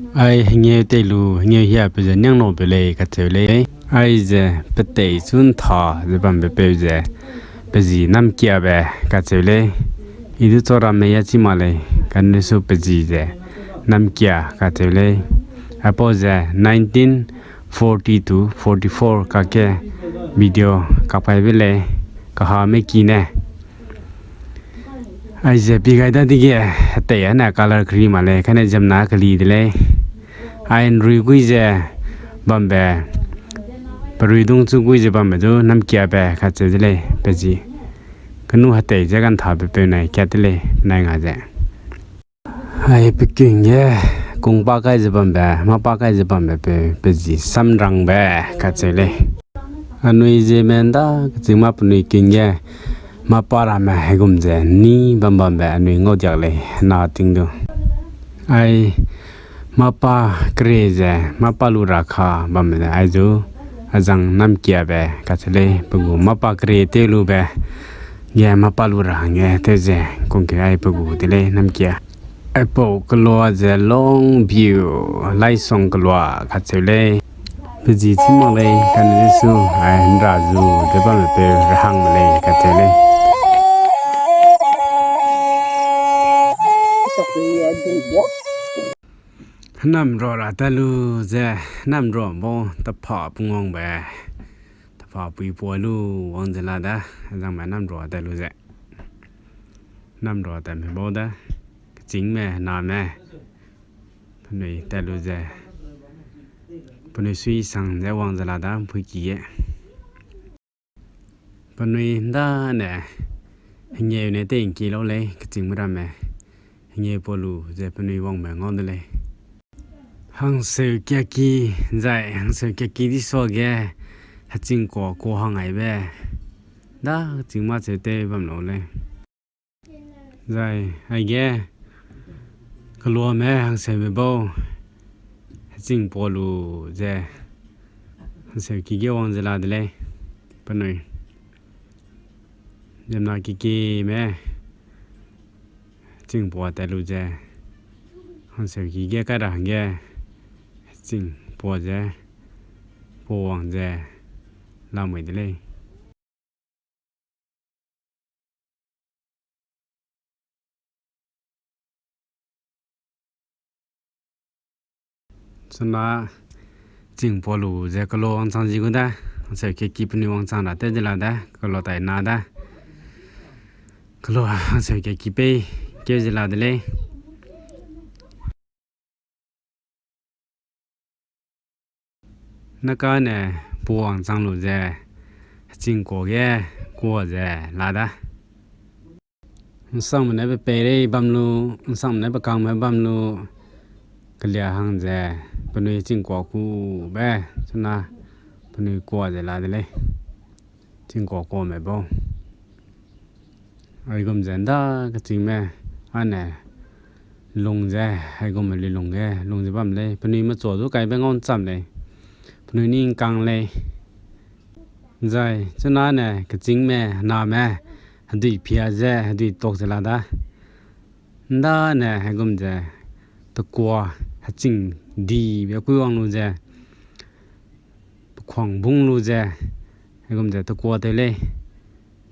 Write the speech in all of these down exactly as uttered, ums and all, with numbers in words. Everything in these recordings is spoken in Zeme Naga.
Ai hengeu tei lu, hengeu hiabe ze niangnaube lei kacheu lei. Ai ze petei chu ntha ze bambe peu ze, pe zi namkiabe kacheu lei. I du chau ramme ya chi mak lei, kane su pe zi ze namkia kacheu lei. Aipau ze nineteen forty to forty-four kakge video kapaibe lei, kahame ki ne. Aize pi gai dadege, hetei ane color keri mak lei, kane ziemna keli de lei. Ai nrui gui ze bambe, perui dung chu gui ze bambe du namkiabe kacheu de lei, pe zi. Kenu hetei ze kanthabe peu nai kat de lei, nai nga ze. Ai pe king ge, kung pa kai ze bambe, mâ pa kai ze bambe peu, pe zi samrangbe kacheu lei. Anui ziemme nda kechîng mâ penui king ge, mâ pa ramme hegum ze ni bam bambe anui ngau diak lei, na ting du. Ai mâ pa kere ze, mâ pa lu ra ka bambe ze, ai zu azang namkiabe kacheu lei, pe gu mâ pa kere tew lube, ge mâ pa lu ra hangge tew ze, kungkeu ai pe gu de lei namkia. Aipau kelua ze Longview, Laisong kelua kacheu lei. Pe zi chî mak lei, kane su, ai, hera zu de bamme peu rehangme lei kacheu lei. Hênamrua ra tat lu ze, hênamrua bau tepha pungwangbe, tepha puipua lu wang ze la da, azangme hênamrua tat lu ze. Hênamrua tatme bau da, kechîngme, hêname, penui tat lu ze, penui sui sang ze wang ze la da, ’mpuiki ge. Penui ’ndane, hengeu ne tei ’ngki lau lei, kechîngme ramme, hengeu pau lu ze penui wangbe ngau de lei. Hangseu kiaki, zai hangseu kiaki di suage, hechingkua kua hang aibe, da kechîng mâ cheu tew bam lau lei. Zai, aige, keluame hangseube bau, hechingpua lu ze, hangseu ki ge wang ze la de lei, penui. Ziemmena kikime, hechingpua tat lu ze, hangseu ki ge kai ra hangge, hechingpua ze, pua wang ze, lamui de lei. Chuna chingpua lu ze kelo wangchang zi gu da, hangseu kiaki penui wangchang ra tew ze la da, kelo tai na da. Kelo hangseu kiaki pei keu ze la de lei. Nakane puwang chang lu ze, hechingkua ge kua ze la da. Nsangme ne pe peirei bam lu, nsangme ne pe kangme bam lu, kelia hang ze, penui hechingkua kube, chuna penui kua ze la de lei. Chingkua kuame bau. Aigum ze nda kechîngme, ane lung ze, aigumme lui lung ge, lung ze bam lei, penui mechua du kaibe ngau ncham lei, penui ni ngkang lei. Zai, chunane kechîngme, name, hedui pia ze, hedui tuak ze la da. Ndane, aigum ze, tekua, heching dibe kui wang lu ze, pekuang bung lu ze, aigum ze tekua tew lei.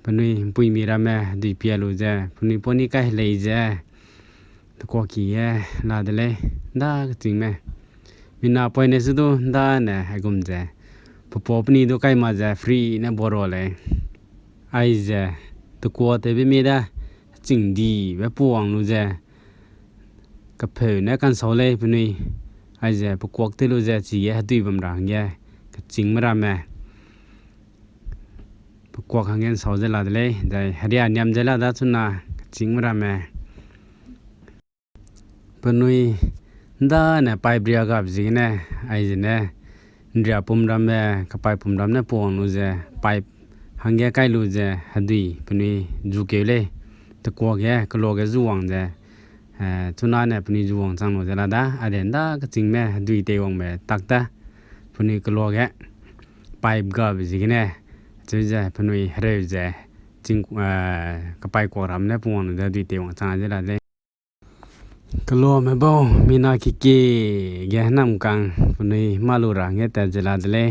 Penui mpuimi ramme hedui pia lu ze, penui poni kai helei ze, tekua ki ge la de lei, nda kechîngme. Mina poine se du ndane aigum ze, pepau peni du kai ma ze free ne boro lei. Aize, tekua tewbe mi da, heching dibe puwang lu ze, kepeu ne kansau lei penui. Aize, pekuak tew lu ze, chige hedui bam ra hangge, kechîngme ramme. Pekuak hangge nsau ze la de lei, zai heria niam ze la da chuna, kechîngme ramme. Penui ndane pipe ria gabe ziegene, aizene, nria pum ramme, kapai pum ram ne puwang lu ze, pipe hangge kai lu ze, hedui penui zukeu lei, tekua ge, kelua ge zuwang ze, eh, chunane penui zuwang chang lu ze la da, ade nda kechîngme hedui teiwangbe tak da, penui kelua ge, pipe gabe ziegene, cheu ze penui hereu ze, ching, eh, kapai kuak ram ne puwang lu ze hedui teiwang chang ze la de lei. Keluame bau, mina kekie ge hênamkang penui mâ lu ra hangge tat ze la de lei.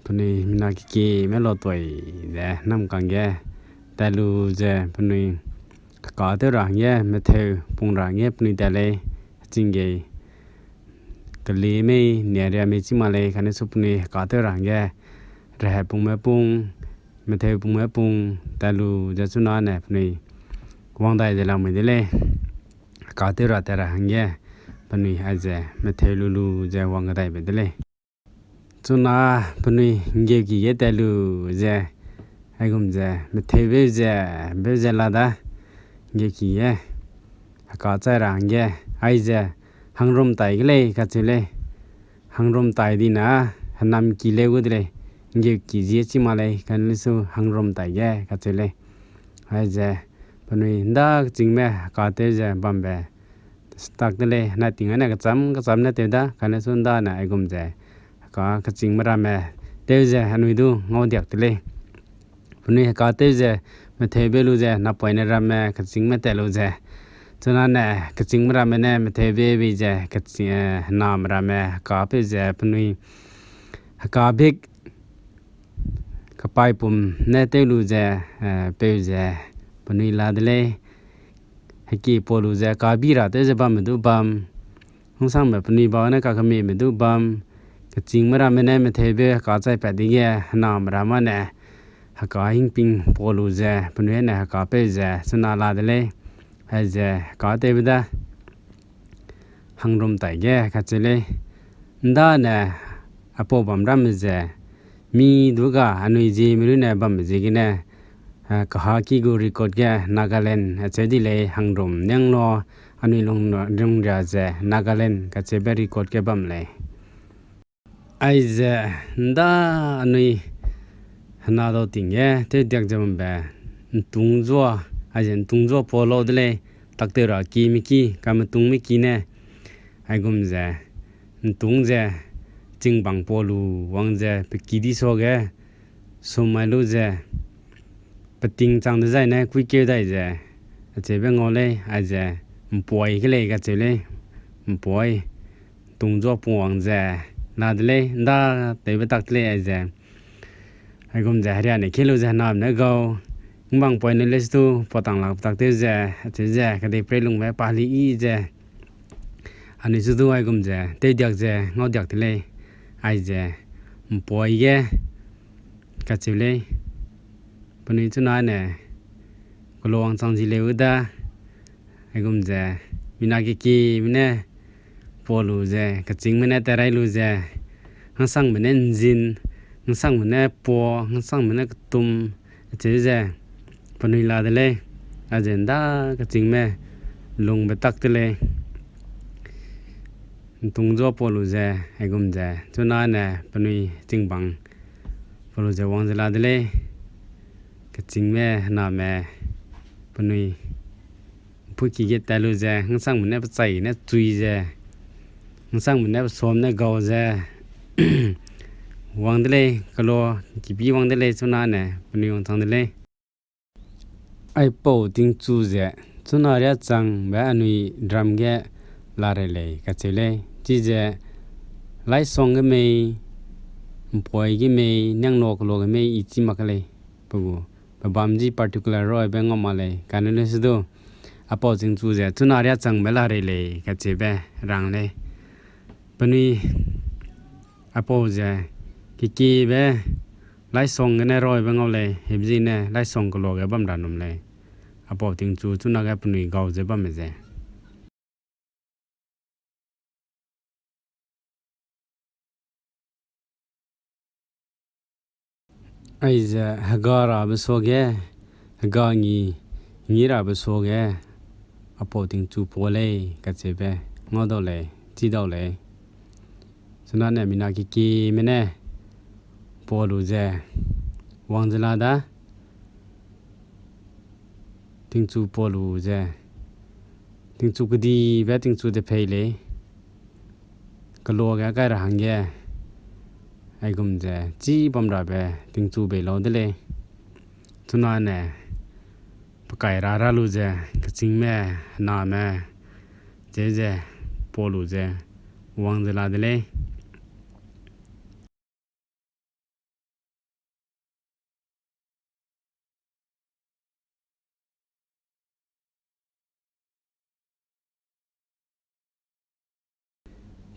Penui mina kekieme lotoi ze hênamkang ge tat lu ze penui heka tew ra hangge, metheu pung ra hangge penui tat lei, ching gei. Keli mei, niaria mei chi mak lei, kane su penui heka tew ra hangge, rehe pungme pung, metheu pungme pung, tat lu ze chunane penui wang dai ze lamui de lei. Heka tew ra tat ra hangge, penui aize metheu lu lu ze wang kedaibe de lei. Chuna penui ’nggeuki ge tat lu ze, aigum ze, metheubeu ze, beu ze la da, ’nggeuki ge, heka chai ra hangge, aize, hangrum tai ge lei, kacheu lei. Hangrum tai dina, hênamki leu gu de lei, ’nggeuki zie chi mak lei, kane su hangrum tai ge, kacheu lei. Aize, penui ’nda kechîngme heka tew ze bambe, stak de lei, hena ting ane kecham kecham ne tew da, kane su ’ndane aigum ze, heka kechîngme ramme, tew ze anui du ngaudiak de lei. Penui heka tew ze, metheubeu lu ze, napoine ramme kechîngme tat lu ze. Chunane kechîngme ramme ne metheubeu bei ze, kechîng, eh, hêname ramme heka peu ze, penui heka bik kapaipum ne tew lu ze, eh, peu ze, penui la de lei. Heki pau lu ze, heka bi ra tew ze bamme du bam. Hangsangbe penui ba ne kakememe du bam. Kechîngme ramme ne metheubeu heka chai pat dege, hêname ramme ne heka hingping pau lu ze, penui ne heka peu ze, chuna la de lei. Aize, heka tewbe da. Hangrum tai ge, kacheu lei. ’Ndane, apau bam ramme ze, mi du ga anui zieme lu ne bambe ziegene, eh, kahaki gu record ge Nagaland acheu di lei, hangrum nianglo, anui lung, lungria ze Nagaland kacheube record ge bam lei. Aize ’nda anui hena dau ting ge tewdiak ze bambe, ’ntungzuâ, aize ’ntungzuâ pau lau de lei, taktew ra kime ki, kametungme ki ne, aigum ze, ’ntungze, chingbang pau lu wang ze, pe ki di suage, sum mai lu ze, peting chang dezai ne kuikeu dai ze, acheube ngau lei, aize, ’mpuai ge lei kacheu lei, ’mpuai, ’ntungzuâ pung wang ze, la de lei, ’nda tewbe tak de lei, aize. Aigum ze, heria ne kei lu ze, hêname ne gau, ’ngbang poine lestu, patang lak petak tew ze, acheu ze, kedeiprei lungbe pali yi ze, anui su du aigum ze, tewdiak ze, ngaudiak de lei, aize, ’mpuai ge, kacheu lei, penui chunane, keluang chang zi leu da, aigum ze, mina kekieme ne, pau lu ze, kechîngme ne terai lu ze, hangsangbe ne ’nzin, hangsangbe ne pau, hangsangbe ne ketum, acheu ze, penui la de lei, aize ’nda kechîngme, lungbe tak de lei, ’ntungzuâ pau lu ze, aigum ze, chunane penui chingbang, pau lu ze wang ze la de lei, kechîngme, hêname, penui, ’mpuiki ge tat lu ze, hangsangbe ne pechai ne chui ze, hangsangbe ne pesuam ne gau ze, wang de lei, kelo, kibi wang de lei, chunane, penui wangchang de lei. Aipau tingchu ze, chuna riâ changbe anui drum ge la rei lei, kacheu lei. Chize, laisong ge mei, ’mpuai ge mei, nianglo kelo ge mei, i chi mak ke lei, pe gu, pe bam ji particular roibe ngau mak lei, kane lesu du, aipau tingchu ze, chuna riâ changbe la rei lei, kacheube, rang lei. Penui, aipau ze, kekiebe, laisong gene roibe ngau lei, hebe zene, laisong kelo ge bam ra num lei. Aipau tingchu chunage penui gau ze bamme ze. Aize hega rabe suage, hega ngi, ngi rabe suage, aipau tingchu pau lei, kacheube, ngau dau lei, chi dau lei. Chunane mina kekieme ne, pau lu ze, wang ze la da, tingchu pau lu ze, tingchu kedibe tingchu de pei lei, kelo ge kai ra hangge, aigum ze, chî bam rabe tingchu bei lau de lei. Chunane, pe kai ra ra lu ze, kechîngme, hêname, Te ze, pa lu ze, wang ze la de lei.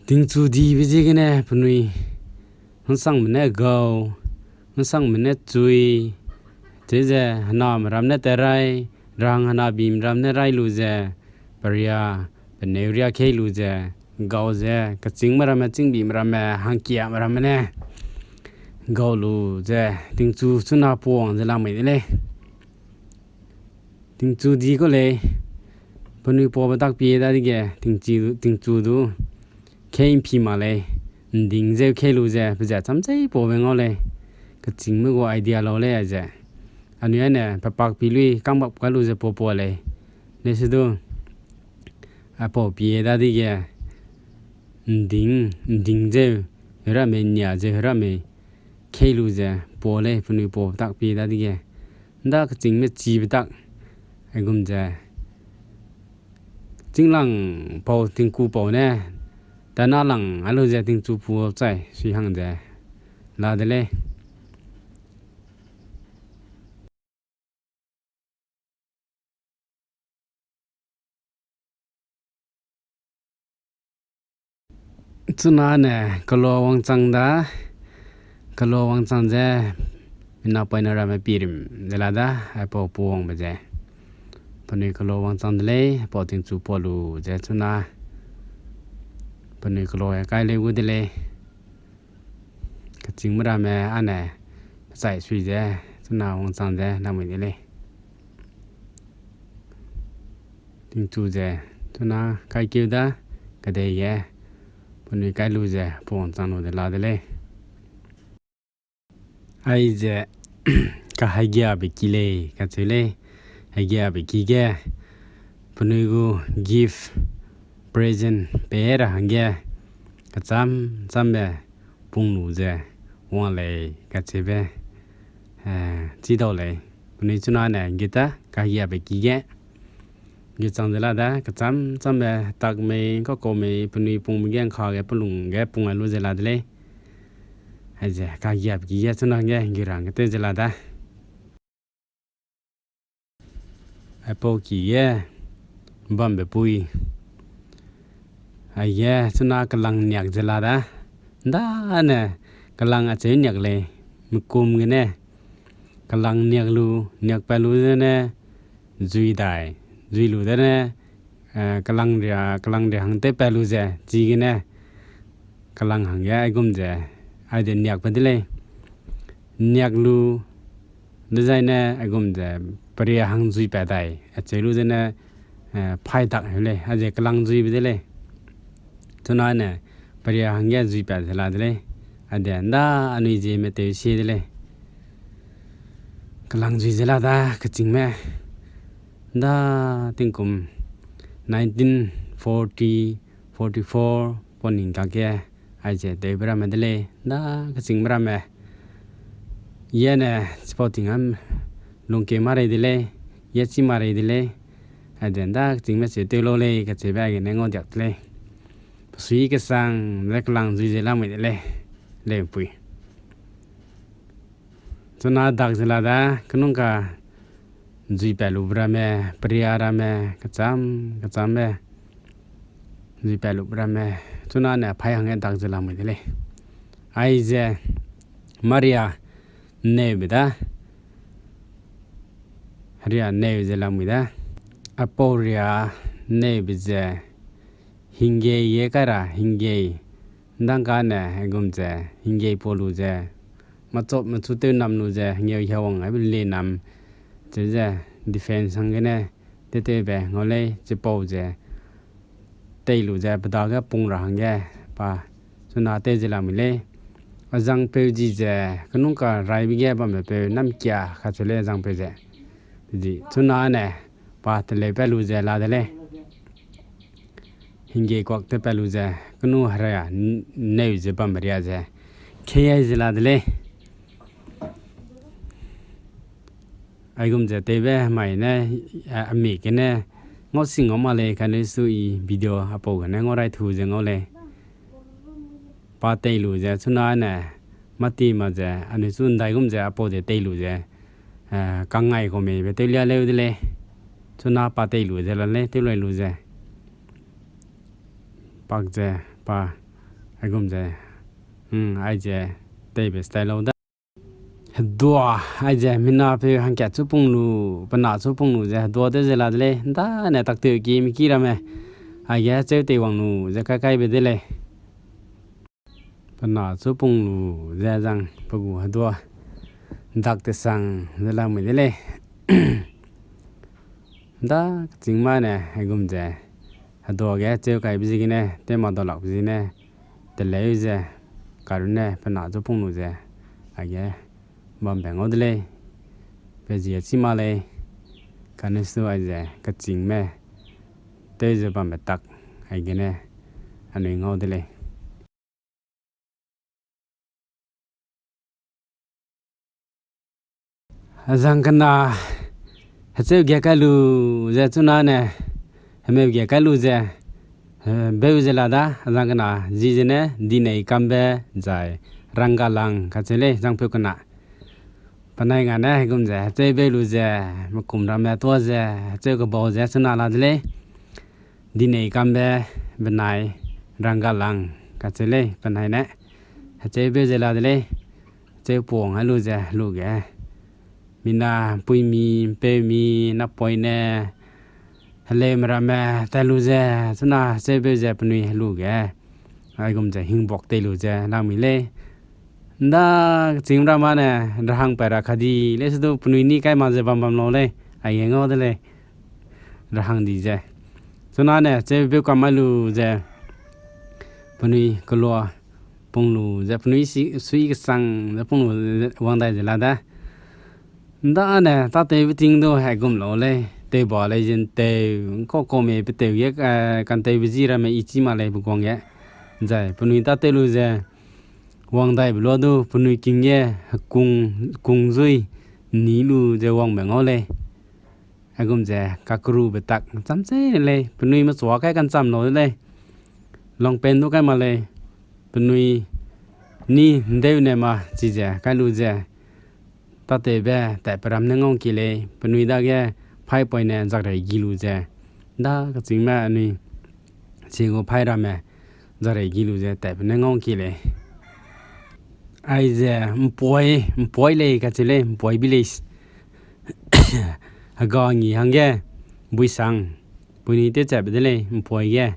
Tingchu dibe ziegene penui, hangsangme ne gau, hangsangme ne chui, chize hename ram ne terai, rang hena bim ram ne rai lu ze, peria, peneu ria kei lu ze, gau ze, kechîngme ramme, chîngbime ramme, hangkiame ramme ne, gau lu ze, tingchu chuna puang ze lamui de lei. Tingchu di kau lei, penui paube tak pie dadege, tingchi, tingchu du, kei mpi mak lei, nding zeu kei lu ze, pe ze cham zei paube ngau lei, kechîngme gu idea lau lei aize. Anui ane, pe pak pi lui, kambak kai lu ze pua pua lei. Leuse du, aipau pie dadege, nding, nding zeu, heurame nia zeu, heurame kei lu ze, pua lei, penui paube tak pie dadege. Nda kechîngme chibe tak, aigum ze. Chînglang pau tingku pau ne, tana lang a lu ze tingchu pu chai, sui hang ze. La de lei. Chuna ne, kelo wangchang da, kelo wangchang ze, mina poine ramme pirim, ze la da, aipau pu wangbe ze. Penui kelo wangchang de lei, aipau tingchu pau lu ze chuna. Penui kelo e kai lei gu de lei. Kechîngme ramme ane, pechai sui ze, chuna wangchang ze, lamui de lei. Tingchu ze, chuna kaikeu da, kedei ge, penui kai lu ze, puang chang lu de la de lei. Aize, kahegiabe ki lei, kacheu lei, hegiabe ki ge, penui gu gift, present, pe ra hangge, kecham chambe, pung lu ze, wang lei, kacheube, eh, chi dau lei, penui chuna ne, gita, kahegiabe ki ge, Ge chang ze la da, kecham chambe, tak mei, kakau mei, penui pungbe ge, ngka ge, pelung ge, pung ai lu ze la de lei. Aize, kagiabe ki ge, chuna ge, ge rang ge tew ze la da. Aipau ki ge, bambe pui. Aige, chuna kelang niak ze la da. Nda ne, kelang acheu niak lei, mekum gene. Kelang niak lu, niak pat lu zene, zui dai, zui lu dene, eh, kelang ria, kelang ria hang tew pat lu ze, chigene, kelang hangge aigum ze, aide niak pat de lei. Niak lu, dezaine aigum ze, peria hang zui pat dai, acheu lu zene, eh, phaî dak heu lei, aze kelang zuibe de lei. Chuna ne, peria hangge zui pat ze la de lei. Ade, nda anui ziemme tew sie de lei. Kelang zui ze la da, kechingme. Nda tingkum nineteen forty, forty-four, pau ning kakge, aize tewbe ramme de lei, nda kechingbe ramme. Ye ne, chipau ting am lungkeu ma rei de lei, ye chi ma rei de lei, ade nda kechingme cheu tew lau lei, kacheube aigene ngau diak de lei. Pesui kesang ze kelang zui ze lamui de lei, leu pui. Chuna dak ze la da, kenungka zui pat lu ramme, peria ramme, kecham, kechambe, zui pat lu ramme, chuna ne phaî hangge dak ze lamui de lei. Aize, maria, nneube da, ria nneu ze lamui da. Apau ria nneube ze, hinggei ge kai ra, hinggei, ndangka ne, aigum ze, hinggei pau lu ze, machop machu tew nam lu ze, hinggeu hiawang aibe le nam, cheu ze, defense hanggene, tewtewbe ngau lei, chipau ze, tei lu ze, pe dage pung ra hangge, pa, chuna tew ze lamui lei. Azangpeu ji ze, kenungka raibe ge bambe peu, namkia kacheu lei azangpeu ze. Di, chuna ne, pa teleu pat lu ze la de lei. Hinggei kuak tew pat lu ze, kenu heria, n-, nneu ze bambe ria ze. Kei ai ze la de lei. Aigum ze tewbe hemai ne, a, ami gene, Ngau sing ngau ma lei, kane su i video apau gene ngau rai thu ze ngau lei. Pa tei lu ze, chuna ne, mâ ti ma ze, anui chu ndaigum ze apau de tei lu ze, eh, kangngai kau meibe tew lia leu de lei. Chuna pa tei lu ze la lei, tew lai lu ze. Pak ze, pa, aigum ze, hmm, aize, teibe style lau da. Hedua, aize, mina peu hangkat chu pung lu, pe na chu pung lu ze, hedua tew ze la de lei, nda ne tak tew ki, mi ki ramme, aige cheu teiwang lu ze kai kaibe de lei. Pe na chu pung lu ze zang, pe gu hedua, dak tesang ze lamui de lei. Nda kechîng ma ne, aigum ze, hedua ge cheu kaibe ziegene, tew ma dau lakbe ziegene, teleu ze, karune, pe na chu pung lu ze, aige, bambe ngau de lei, pe zie chi ma lei, kane su aize, kechîngme, tew ze bambe tak, aigene, anui ngau de lei. Azang kena, hecheu ge kai lu ze chuna ne, hemeu ge kai lu ze, eh, beu ze la da, azang kena, zi zene, dinei kambe, zai, ranggalang, kacheu lei, zangpeu kena. Penai nga ne, hegum ze, hecheu beu lu ze, mekum ramme tuâ ze, hecheu kebau ze, chuna la de lei. Dinei kambe, benai, ranggalang, kacheu lei, penai ne. Hecheu beu ze la de lei. Hecheu puang a lu ze, lu ge. Mina, puimi, peumi, napoine, heleume ramme, tat lu ze, chuna, hecheu beu ze, penui, helu ge. Aigum ze, hingbuak tei lu ze, lamui lei. Nda, kechîng ramme ne, rehang pat ra kadi, lei se du, penui ni kai ma ze bam bam lau lei, aige ngau de lei. Rehang di ze. Chuna ne, cheu beu kam mai lu ze, penui kelua pung lu ze, penui si, sui kesang ze pung lu ze, wang dai ze la da. Nda ne, tâtewbe ting du, aigum lau lei, tewba lei zin tew, ngkau kau mei pe tew ge, eh, kantewbe zi ramme i chi ma lei pe guang ge. Zai, penui tâtew lu ze, wang daibe lua du, penui king ge, kung, kung zui, ni lu ze wangbe ngau lei. Aigum ze, kakerube tak, cham che ne lei, penui mechua kai kancham lau de lei. Longpen du kai ma lei, penui ni ndeu ne ma chize, kai lu ze, tâtewbe, tatpe ram ne ngau ki lei, penui dage, phaî poine, zakrei gi lu ze, nda kechîngme anui, chi gu phaî ramme, zakrei gi lu ze, tatpe ne ngau ki lei. Aize, mpoi, mpoi lei kacheu lei, mpoi village. Hega ngi hangge, buisang, penui tewchatbe de lei, mpoi ge.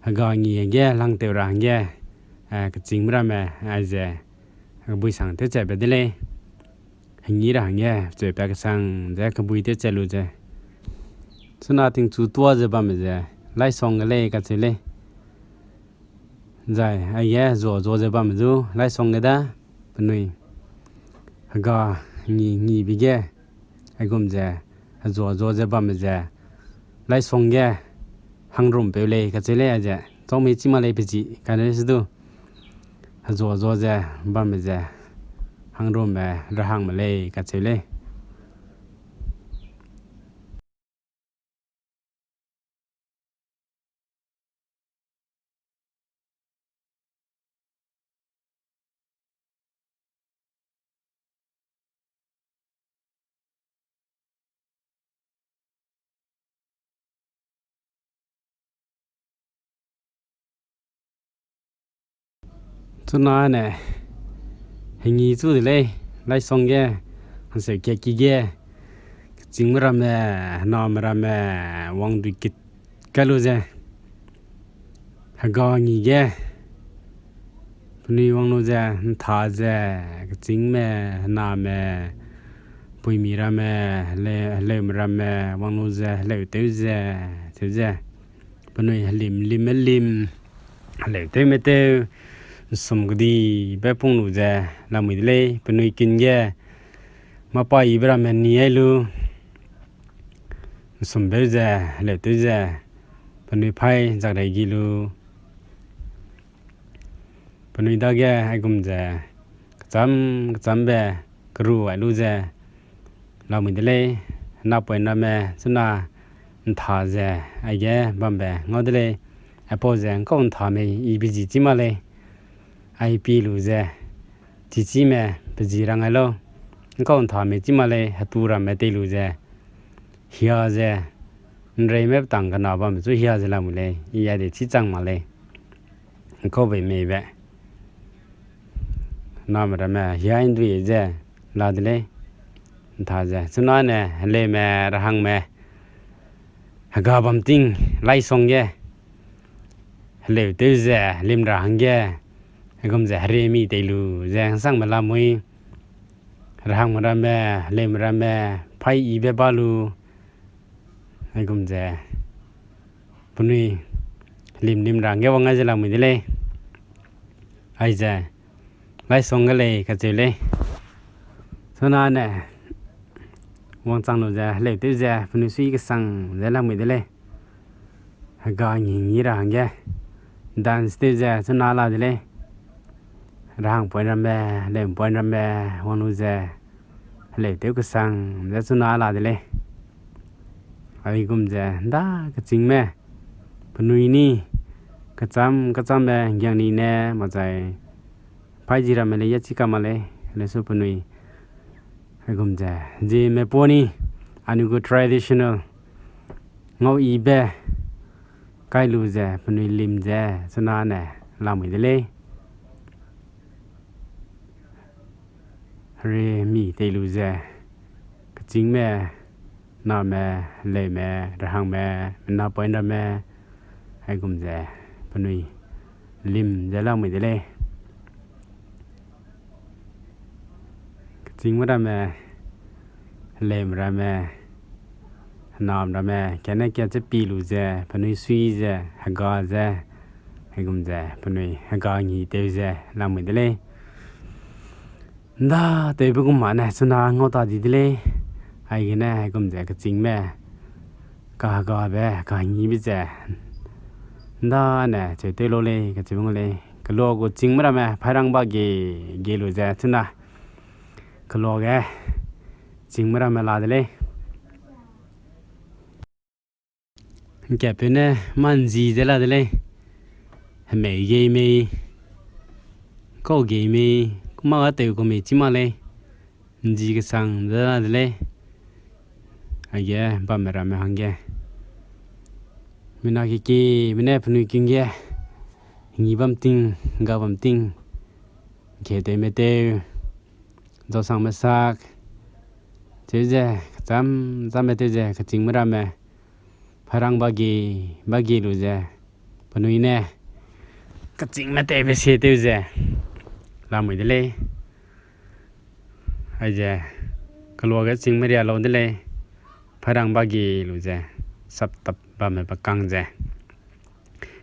Hega ngi hangge, langtew ra hangge, eh, kechîngme ramme, aize, buisang tewchatbe de lei. Hengi ra hangge, cheu pa kesang ze, kebui tewchat lu ze. Chuna tingchu tuâ ze bamme ze, laisong ge lei kacheu lei. Zai, aige, hezua zua ze bamme zu, laisong ge da, penui. Hega, ngi, ngibe ge, aigum ze, hezua zua ze bamme ze, laisong ge, hangrum peu lei kacheu lei aize, chau mei chi ma lei pe zi, kane se du. Hezua zua ze, bamme ze, hangrumme, rehangme lei kacheu lei. Chuna ne, hengi chu de lei, laisong ge, hangseu kiaki ge, kechîngme ramme, hename ramme, wang dui kit kai lu ze, hega ngi ge, penui wang lu ze, ntha ze, kechîngme, hename, puimi ramme, hele-, heleume ramme, wang lu ze, heleu tew ze, tew ze, penui helim, limme lim, heleu tewme tew, nsum kedibe pung lu ze, lamui de lei, penui kin ge, mâ pa yibe ramme ni ai lu, nsum beu ze, heleu tew ze, penui phaî zakrei gi lu, penui dage aigum ze, kecham, kechambe, keru ai lu ze, lamui de lei, napoine ramme, chuna, ’ntha ze, aige bambe ngau de lei, aipau ze ’ngkau ’ntha mei I be ji chi mak lei, ai pi lu ze, chichime pe ji rang ai lau, ’ngkau ’ntha mei chi mak lei, hetu ramme tei lu ze, hia ze, ’nreime petang kena bambe chu hia ze lamui lei, I a de chî chang mak lei, ’ngkau bei meibe. Name ramme hia ’ndui ze la de lei, ’ntha ze, chunane heleume, rehangme, hega bam ting, laisong ge, heleu tew ze, lim ra hangge, aigum ze, heriemi tei lu ze, ’nsangme lamui, rehangme ramme, heleume ramme, paî I be ba lu, aigum ze, penui lim lim ra hangge wang ai ze lamui de lei. Aize, laisong ge lei kacheu lei. Chunane, wangchang lu ze, heleu tew ze, penui sui kesang ze lamui de lei. Hega ngi ngi ra hangge, dance tew ze, chuna la de lei. Rehang point ramme, heleu point ramme, wang lu ze, heleu tew kesang ze chuna la de lei. Aigum ze, ’nda kechîngme, penui ni, kecham kechambe, ’nggiang ni ne, machai, paî ji ramme lei, ya chi ka mak lei, lesu penui, aigum ze, ziemme pa ni, anui gu traditional, ngau I be, kai lu ze, penui lim ze, chunane, lamui de lei. Heriemi tei lu ze, kechîngme, name, heleume, rehangme, mena point ramme, aigum ze, penui lim ze lamui de lei. Kechîngme ramme, heleume ramme, henam ramme, kane kat che pi lu ze, penui sui ze, hega ze, aigum ze, penui hega ngi tew ze lamui de lei. ’Nda tewbe gum mane chuna ngau ta di de lei. Aigene aigum ze kechîngme, kahegabe, kahengibe ze, ’nda ne cheu tew lau lei, kacheu ngau lei. Kelua gu chîngme ramme, paîrang ba ge, ge lu ze, chuna. Kelua ge, chîngme ramme la de lei. ’Ngkapeu ne mâ ’nzi ze la de lei. Hemei gei mei, kau gei mei, ku mâ ga tew ku mei chi mak lei. ’Nzi kesang ze la de lei. Aige bamme ramme hangge, mina kekieme ne penui king ge, ngi bam ting, ga bam ting, ’ngketewme tew, zausangme sak, cheu ze, kecham chamme tew ze, kechîngme ramme, paîrang ba ge, ba ge lu ze, penui ne, kechîngme tewbe sie tew ze, lamui de lei. Aize, kelua ge chîngme ria lau de lei, paîrang ba ge lu ze, saptap bamme pe kang ze.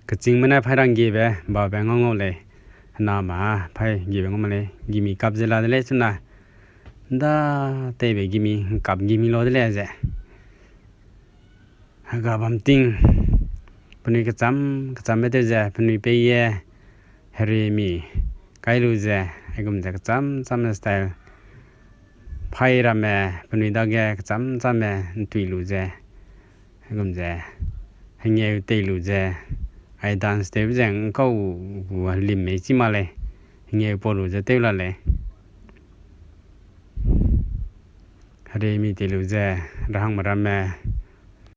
Kechîngme ne paîrang gebe, babe ngau ngau lei, hename paî gebe ngau ma lei, gimi kap ze la de lei chuna. ’Nda tewbe gimi, ’ngkap gimi lau de lei ze. Hega bam ting, penui kecham, kechambe tew ze, penui pei ge, heriemi, kai lu ze, aigum ze kecham, chamme style. Paî ramme, penui dage kecham, chamme ’ntui lu ze, aigum ze, hengeu tei lu ze, ai dance tewbe ze ’ngkau gu helimme chi mak lei, hengeu pau lu ze tew la lei. Heriemi tei lu ze, rehangme ramme,